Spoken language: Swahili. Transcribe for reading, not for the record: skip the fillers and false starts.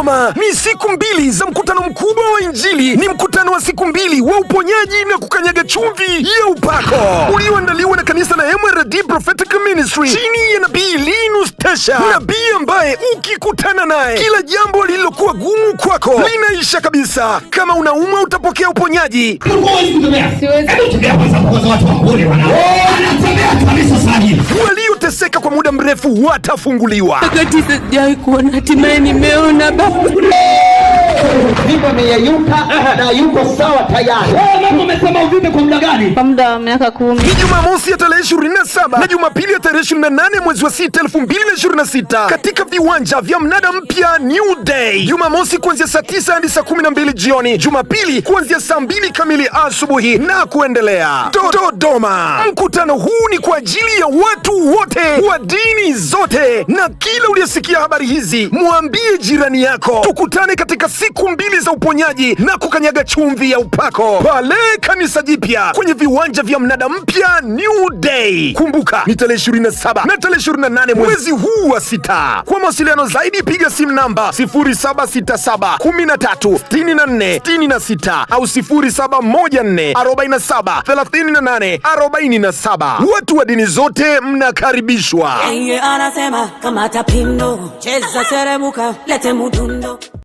Dodoma. Ni siku mbili za mkutano mkubwa wa Injili. Ni mkutano wa siku mbili wa uponyaji na kukanyaga chumvi ya upako ulioandaliwa na kanisa la MRD Prophetic Ministry chini ya Nabii Linus Tesha, nabii ambaye ukikutana naye kila jambo lililokuwa gumu kwako linaisha kabisa. Kama unaumwa utapokea uponyaji. Walioteseka kwa muda mrefu watafunguliwa. Wakati sijawahi kuona, hatimaye nimeona baba. Uvimbe umeyeyuka na yuko sawa tayari. Mama, umesema uvimbe kwa muda gani? Kwa muda wa miaka 10. Ni Jumamosi ya tarehe 27 na Jumapili ya tarehe 28 mwezi wa 6 2026 katika viwanja vya mnada mpya New Day. Jumamosi kuanzia saa 9 hadi saa 12 jioni, Jumapili kuanzia saa 2 kamili asubuhi na kuendelea. Dodoma. Mkutano huu ni kwa ajili ya watu wote wa dini zote, na kila uliyesikia habari hizi mwambie jirani yako. Tukutane katika siku mbili za uponyaji na kukanyaga chumvi ya upako pale kanisa jipya kwenye viwanja vya mnada mpya New Day. Kumbuka ni tarehe 27 na tarehe 28 mwezi huu wa sita. Kwa mawasiliano zaidi piga simu namba 0767 13 64 66 au 0714 47 38 47. Watu wa dini zote mnakaribishwa. Yeye anasema kama tapindo, cheza serebuka, lete mudundo.